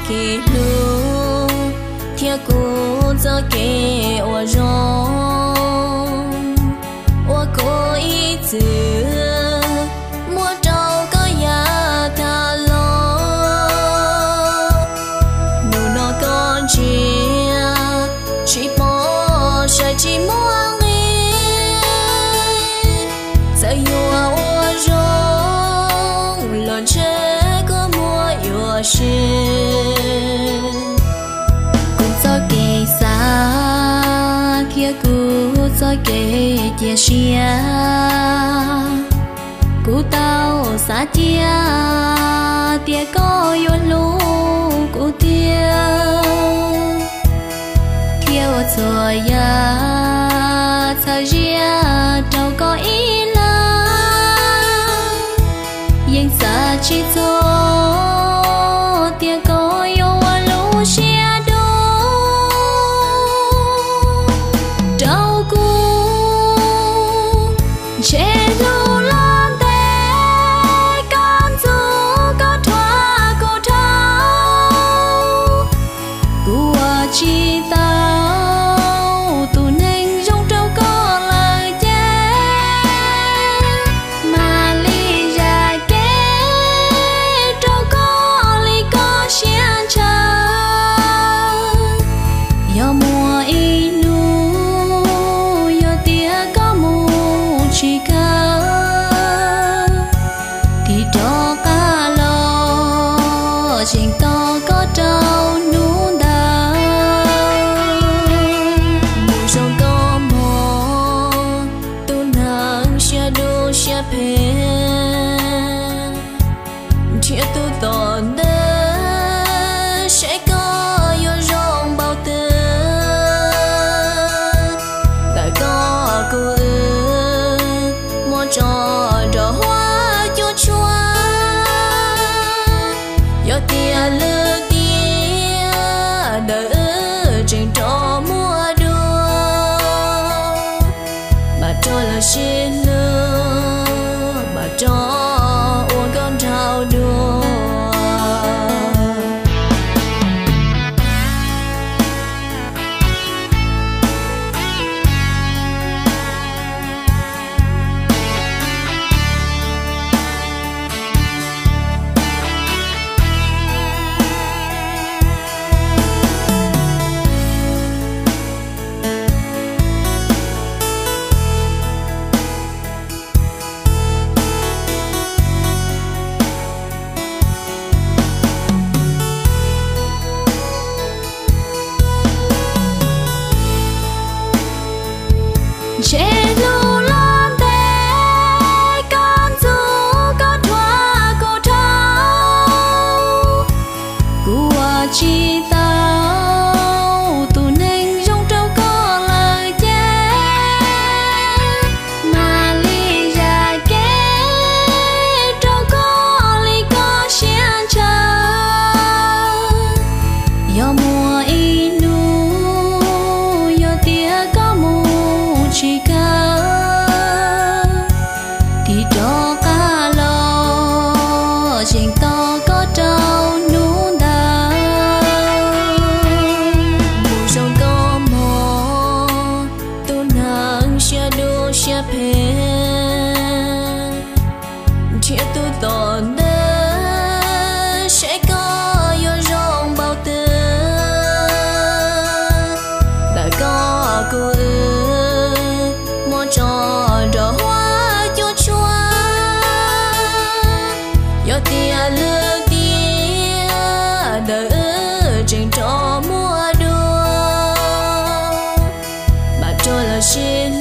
kev hlub thiab kuv txoj kev ua zoo uas kuv ib txwm muab rau koj yav tag los. Hnub no koj ntsia tsis pom saib tsis muaj nqis, txawm yuav ua zoo los ntshe koj muaj yuav siab. Kuv txoj kev xav thiab kuv txoj kev cia siab, kuv tau xav cia tias koj yuav hlub kuv tiag, thiab ua txhua yam txhawb ziab rau koj ib leeg. Yeej xav tsis txog tias koj yuav ua lub siab dub rau kuv. Ntshe hlub los ntev, koj ntxub koj thuam kuv dhau. Kuv ua tsis tau tus neeg zoo rau koj lawm ces, mam li zam kev rau koj li koj siab ntshaw. Yog muaj ib hnub yog tias koj mus tsis kawg, tig rov qab los tseem tos koj rau hnub ntawd. Mus zoo koj mog, tus neeg siab dub siab phem, nrhiav tus tom ntej saib koj yuav zoo npaum twg. Ntawm koj kuv wb muab tso nrog huab cua tshuaj. Yog tias lwm tiam ntawm wb tseem rov muaj dua, mam rov los sib hlub, mam rov ua nkauj nraug dua. Ntshe hlub los ntev, koj ntxub koj thuam kuv dhau. Kuv ua tsis tau tus neeg zoo rau koj lawm ces, mam li zam kev rau koj li koj siab ntshaw. Yog muaj ib hnub yog tias koj mus tsis kawg, tig rov qab los tseem tos koj rau hnub ntawd. Mus zoo koj mog, tus neeg siab dub siab phem, nrhiav tus tom ntej saib koj yuav zoo npaum twg. Ntawm koj kuv wb muab tso nrog huab cua tshuaj. Yog tias lwm tiam ntawm wb tseem rov muaj dua, mam rov los sib